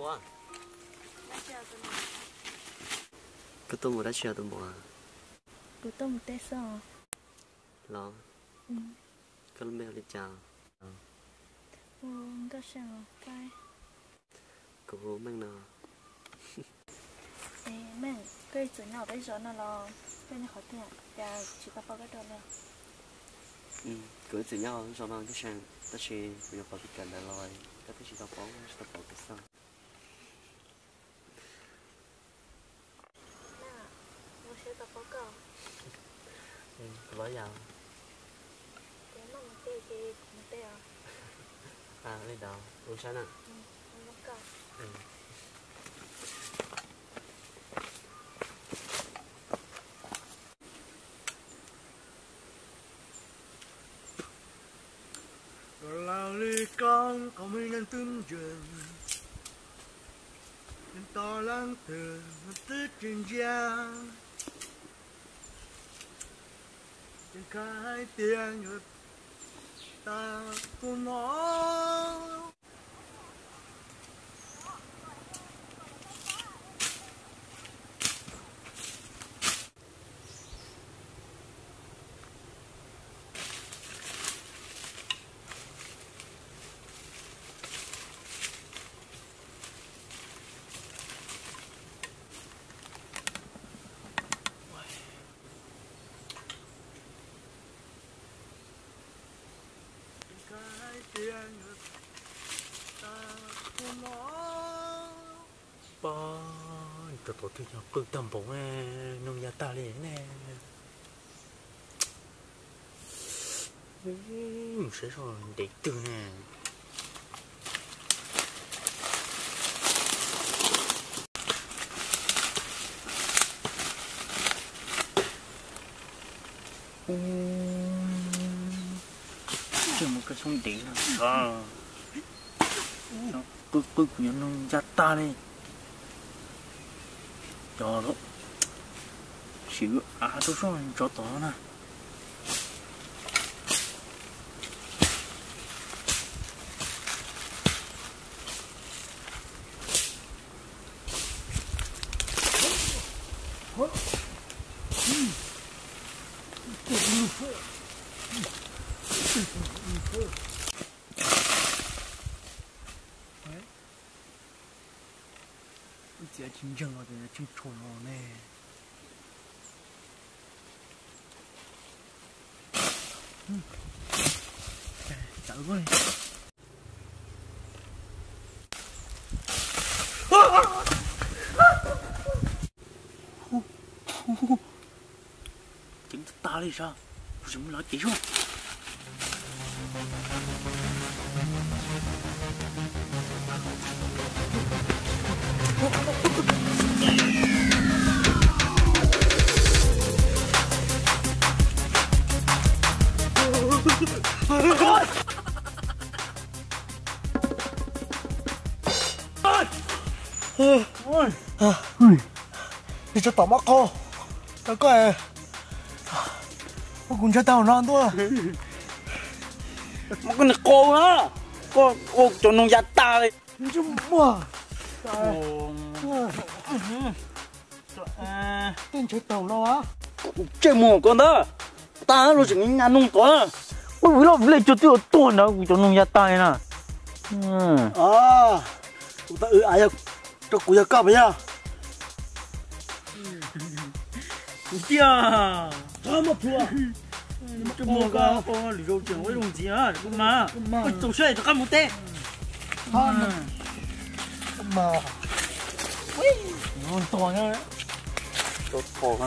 Koj tuaj mus dab tsi os tus muam? Kuv tuaj mus teb xwb. Los, koj lub npe hu li cas? Kuv hu Meej no. Meej, koj txawm nyob peb zos no los koj nyob qhov twg, cas tsis tau paub koj dua li? Kuv txawm nyob zos no Nkaj Seej, tab sis kuv nyuam qhuav pib kawm ntawd los koj twb tsis tau paub, tsis tau paub kuv xwb. Kuv los yam. Kuv mam mus teb ces kuv mus teb os. Li ntawd ua tsaug na. Los laus li koj qhov muag neeg twb ntseeg, neeg tau leej twg twb tsis ntsia, tseem kheev hais tias yuav tag kuv no. Pab, rau tom twg yog qw tag npaum, noog ya tag li ne. Mus saib zoj ntev twg ne. Tseem muaj koj xyoob ntev no, qw qw kuv yuav noog ya tag li. Cov lawm, sim av rau zoj ntsov tod na. Ib txhia tsis ntseeg los tias tseem tshuav no ne. Ceev tag li sav, kuv tsis mus lawv cev xwb. Tsis tso tom mab qau, koj, koj kuv ntshai tag no ntuj. Koj niag qau na, koj ua cov noog ya tag li. Ntsej muag. Tej ntshaw taum no a. Ntsej muag koj ntag, tag los tseem nyas noog tod na. Ua vwv loj vwv li cuag twb yuav tuag ntawd, kuv cov noog ya tag li na. Kuv tau w av rau kuv yog koj puas yog? Kuv tiag. Ntsej muag koj, lwm zaus tseem ua ib zaug ntxiv, koj mas, koj txaus siab rov qab mus teb. Ntog, txaus phom.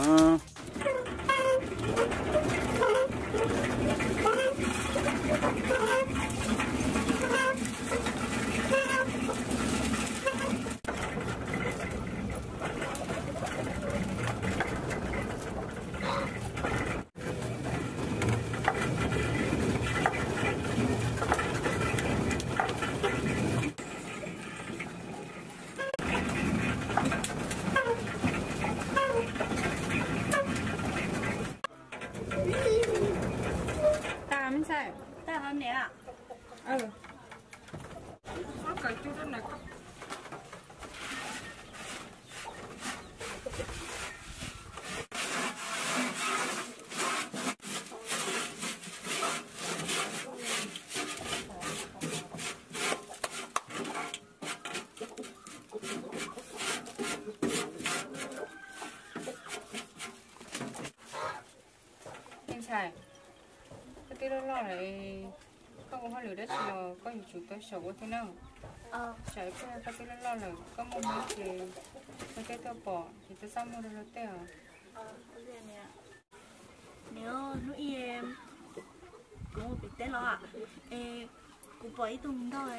twb loj loj lawm, koj ua hauj lwm dab tsi los koj yuav tsum tau xyaum ua thiab na. Tsam ib pliag koj twb loj loj lawm, koj muaj hmoov ces koj thiaj tuaj pom ces twb txaj muag rau luag tej os. Niam, hnub ib kuv mus pem teb los es kuv pom ib tug hluas nraug,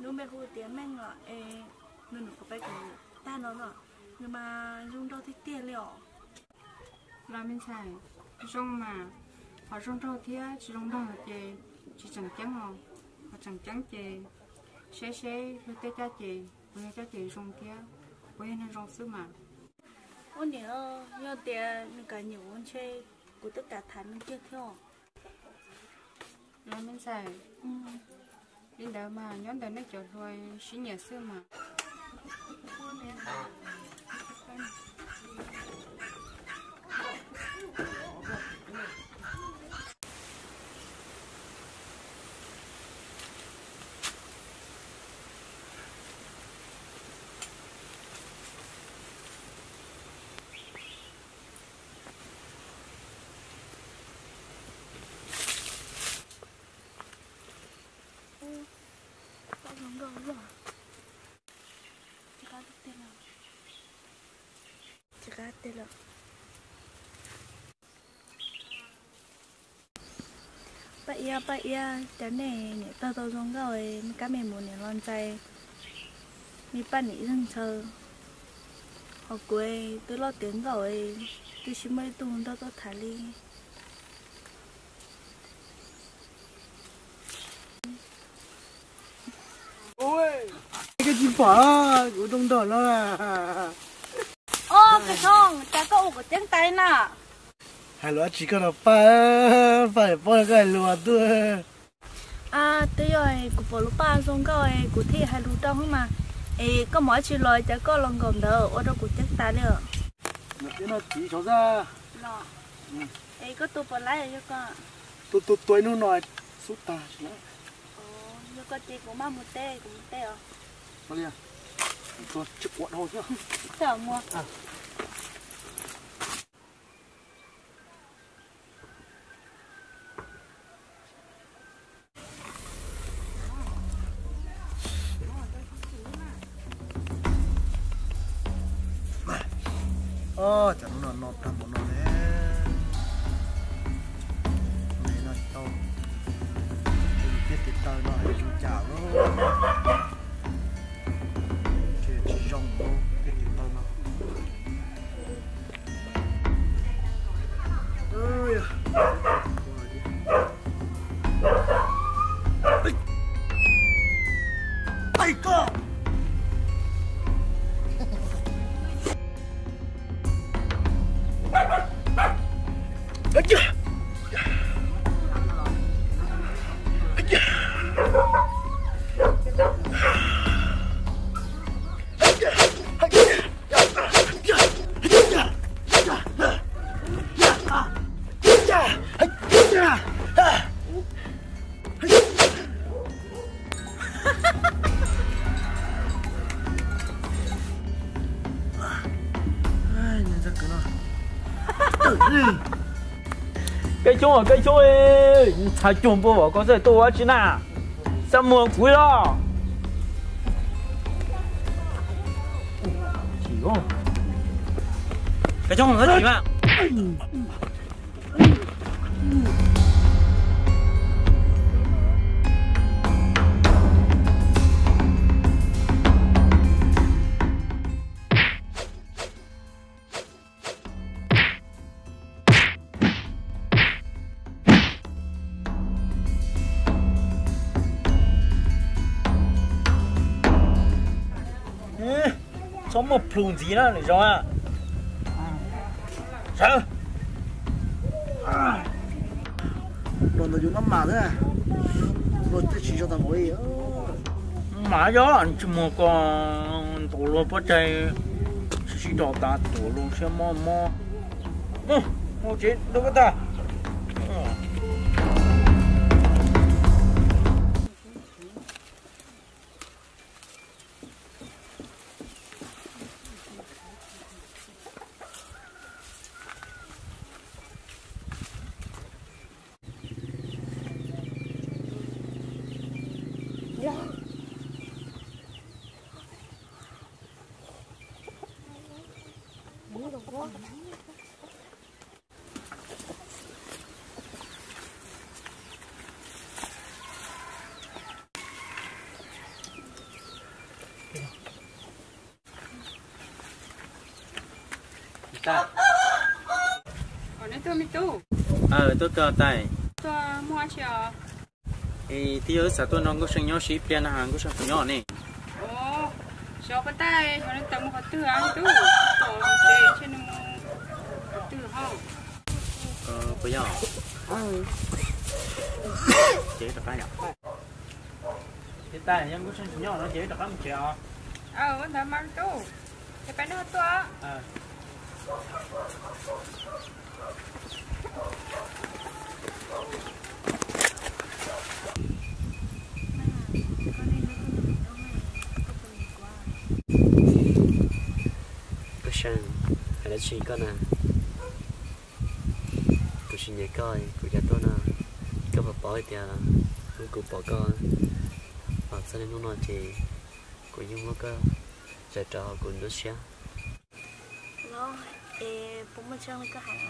lub npe hu tias Meej os, es nws nrog kuv peb koom tag no los, nws mas zoo nraug tiag tiag li os. Los me ntxhais, zoo mas, ho zoo nraug thiab tsis zoo nraug no ces tsis tseem ceeb os. Ho tseem ceeb ces saib seb luag tej caj ces puas yog caj ces zoo thiab puas yog neeg zoo xwb mas. Ua niam, yog tias nws kam nyiam kuv ntshe kuv twb kam tham nws kiag thiab. Los me ntxhais, li ntawd mas nyob ntawm nej cov hluas sib nyiam xwb mas. Paj Iab, Paj Iab, cas nej niam tawg tau zoo nkauj, me kab me mus niam los ntxais, me paj niam zeeg ntshaw, ho kuv twb loj tiav nkauj, twb tsis muaj ib tug nraug tuaj tham li. Koj tsis pom kuv zoo nraug los? Os, Paj Xyooj, cas koj ua kuv ceeb tas na? Hais lus dab tsi koj no Paj, Paj paub koj hais lus tuaj. Twb yog kuv pom lub paj zoo nkauj kuv thiaj hais lus rau xwb mas. Es koj mus dab tsi los cas koj los nkaum ntawd ua rau kuv ceeb tas li os. Txiv xyov xwb. Es koj tua puas laib yog koj? Tua tua tua ib hnub no xub tag tsis laib. Yog koj ces kuv maj mus teb, kuv mus teb os. Tua tsis quav dhau thiab. Teb os muag. Os, cas hnub no no tag npaum no ne. Ntev no tsis tau, peb tes taw no zoo cas lawm. Tsis zoo peb tes taw no. Kab Xyoob, Kab Xyoob, txhais cuag npua vom koj xwb tuaj ua dab tsi na? Txaj muag kuv los. Kab Xyoob, Txhob muaj plhu ntxiv na, lwm zaus a. Sawv. Los ntawd yus maj mam xwb, luag twb tsis zoo tas npaum li. Mam yog tsis muag ko ntaus luag pob tsaig, sib sib do tas tuam luag siab mob mob. Mus tsev rau koj tag. Tais, tuaj kawg tais. Tuaj muaj dab tsi os? Twb yog wb xav tuaj nrog Nkauj See nyob ib pliag no, Nkauj See puas nyob ne? Xyov puas tais, xyov nws tawm mus qhov twg os tub. Tom tsev ntshe nws mus qhov twg ho. Puas yog? Ces rov qab yom. Tais, yog Nkauj See tsis nyob no ces wb rov qab mus tsev os. Ua ntawd mas tub, ces peb nrog tuaj. Nkauj See, hais dab tsi koj na? Kuv tsis nyiam koj, kuv cov tuaj no, koj puas paub hais tias hnub kuv pom koj los txog niaj hnub no ces kuv yeej muab koj zais rau hauv kuv nruab siab. Los, es puas muaj tseeb li koj hais?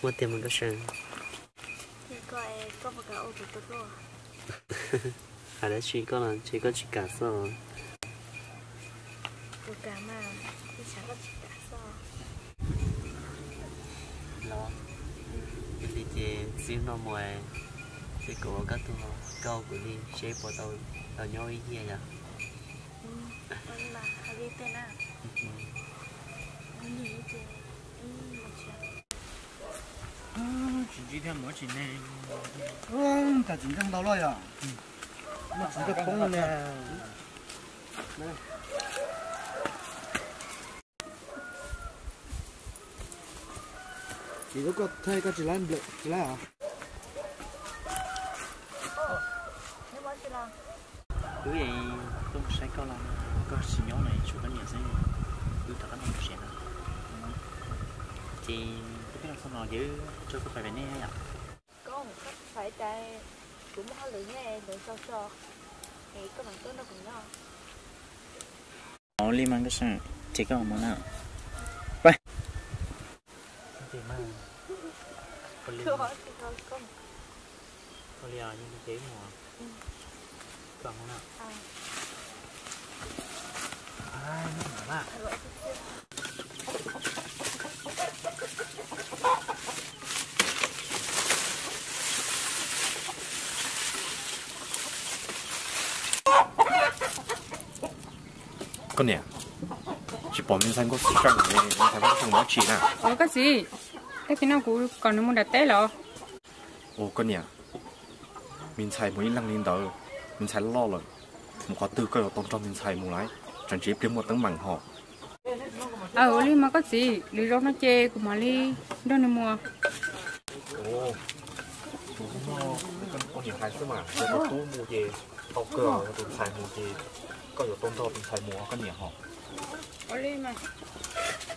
Muaj tiag mas Nkauj See. Hais dab tsi koj los ntshe koj tsis kam xwb. Kuv kam mas, ib tsam koj tsis kam xwb. Los, yog li ces txij no mus ces kuv ua koj tug, koj ua kuv li seb puas tau nyob ib yam yom. Tsis ntsib thiab mus tsis ne. Cas tsis ntseeg ntau loj yom. Muaj tsis ntseeg poob ne. Ces lub koj thaij koj tsis laib nplawm tsis laib os. Wb tuaj mus saib koj los koj tsis nyob no, tshuav koj niam xwb, wb rov qab mus siav no. Ces koj pheej los txog no ces wb tso koj pais pem nej yom. Koj, koj txhais tas kuv muaj hauj lwm ne, lawv tso tso, es koj mam tuaj nrog kuv nyob. Ua li mas Nkauj See, ces koj mus na. Pais. Ua li, ua li os, yog li ces wb mus. Koj mus na. Koj niam, tsis pom me ntxhais Nkauj See, me ntxhais Nkauj See mus dab tsi na? Ua koj txiv, tag kis no kuv kom nws mus nram teb los. Ua koj niam, me ntxhais mus ib leeg li ntawd, me ntxhais loj lawm, mus qhov twg koj yuav tau nrog me ntxhais mus lawm, tsam ntsis ib pliag muaj teeb meem ho. Ua li mas koj txiv, lwm zaus no ces kuv mam li nrog nws mus. Tus niam hais xwb mas, yog tus tub mus ces tau kawg, yog tus ntxhais mus ces koj yuav tau nrog tus ntxhais mus koj niam ho. Ua li mas,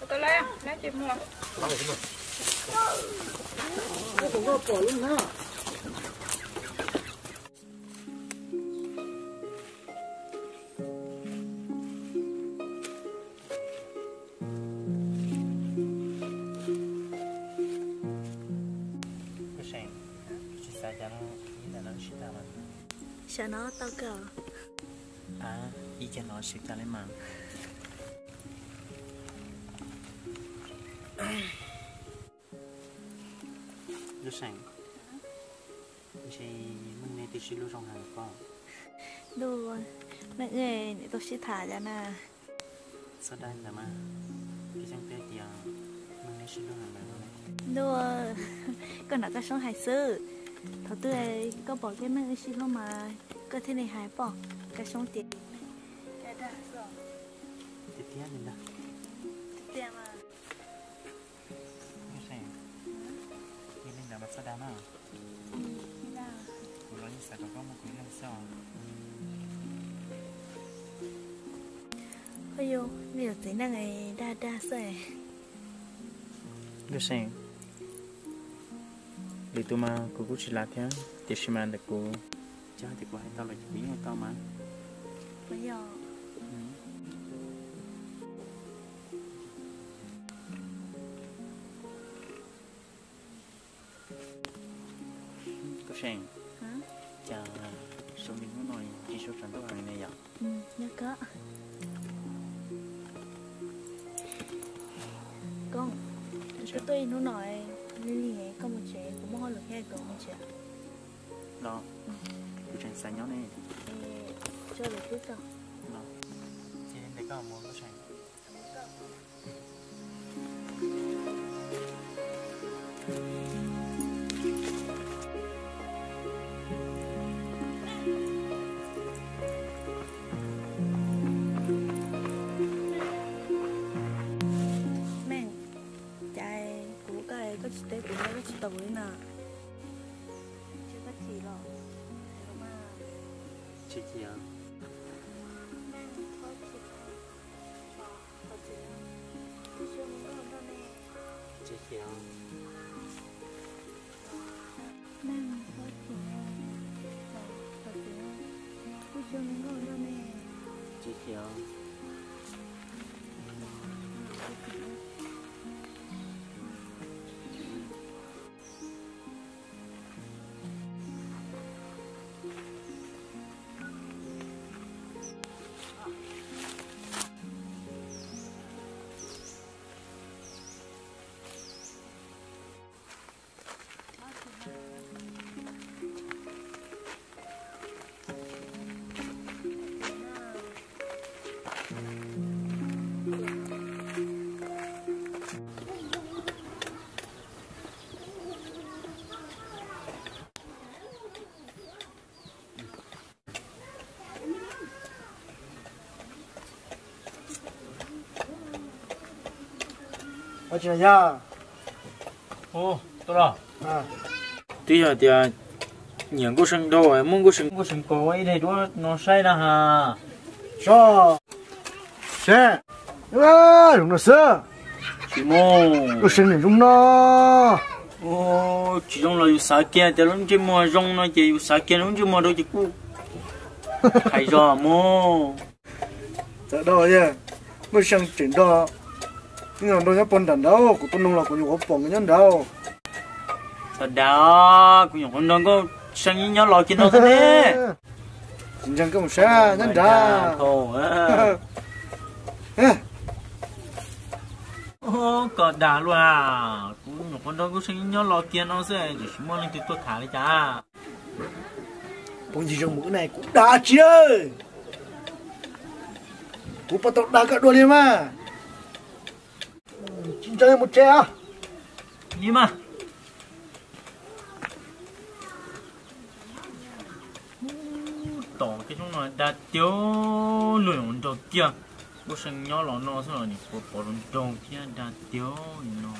tau lawm, lawm ces mus. Nkauj See, tsis xav cas no, ib ntawm no sib tham mas. Xav no tau kawg. Ib cag no sib tham li mas. Nkauj See, ntshe neeg nej twb sib hlub zoo heev pob? Ntuj, neeg wb niam tau sib tham cas na. Txhob dag ntawd mas, kuv yeej paub tias neeg nej sib hlub heev lawm no. Ntuj, koj nrog Kaj Soob hais xwb. Thaum twg koj pom kiag neeg wb sib hlub mas koj thiaj li hais pob. Kaj Soob ces dag dag xwb. Tiag tiag li ntag. Tiag tiag mas. Nkauj See, yog li ntawd mas txhob dag na. Kuv los yeej xav kom koj muaj kuv ib leeg xwb os. Ua yus, nej yog txiv neej dag dag xwb. Nkauj See, lwm tus mas kuv kuj tsis lam thiab, tiam sis mas ntawm kuv, yog tias kuv hais tau lawm ces kuv yeej hais tau mas. Puas yog? Nkauj See, cas Zoo li hnub no tsis sawv tsam ntuj heev ne yom. Nyob koj. Koob, koj tuaj ib hnub no lig lig, koj mus tsev, kuv muaj hauj lwm thiab, kuv mus tsev. Los, kuv tseem xav nyob ne. Tso lus tub tso. Los, ces ntes koj mus lub tsev. Meej, cas kuv hu koj koj tsis teb kuv, koj tsis tau kuv li na? Tsis chim los? Tsis chim. Tsis chim. Tsis chim. Ua tsis yog. Twb yog tias nyiam Nkauj See dhau, muab Nkauj See, Nkauj See kom ua ib daim duab no saib na has. Seb, zoo no xwb. Tsis muaj. Nkauj See niam zoo no. Tsis zoo los yus xav kiag tias lub ntsej muag zoo no ces yus xav kiag lub ntsej muag rau ces kuj hais zog mus. Txawm da, Nkauj See tseem nrog, nrog nyob puag nram nraud, kuv tuaj nug los kuv nyuam qhuav pom nkawd nyob nraud. Txawm da, kuv nyuam qhuav nrog Nkauj See nyob los kiag no xwb ne. Tsis ntseeg koj mus saib nyob nrad. Koj dag luaj, kuv nyuam qhuav nrog Nkauj See nyob los kiag no xwb, tsis muaj leej twg tuaj tham li cas. Phooj ywg zoo mus ub na, kuv dag tsi, kuv puas tau dag koj dua li mas. Tsis ntseeg mus tsev os. Li mas. Tom kiag xyoo no dag tiag, luag nrog kiag, Nkauj See nyob los no xwb los nim puas pom los nrog thiab, dag tiag li no.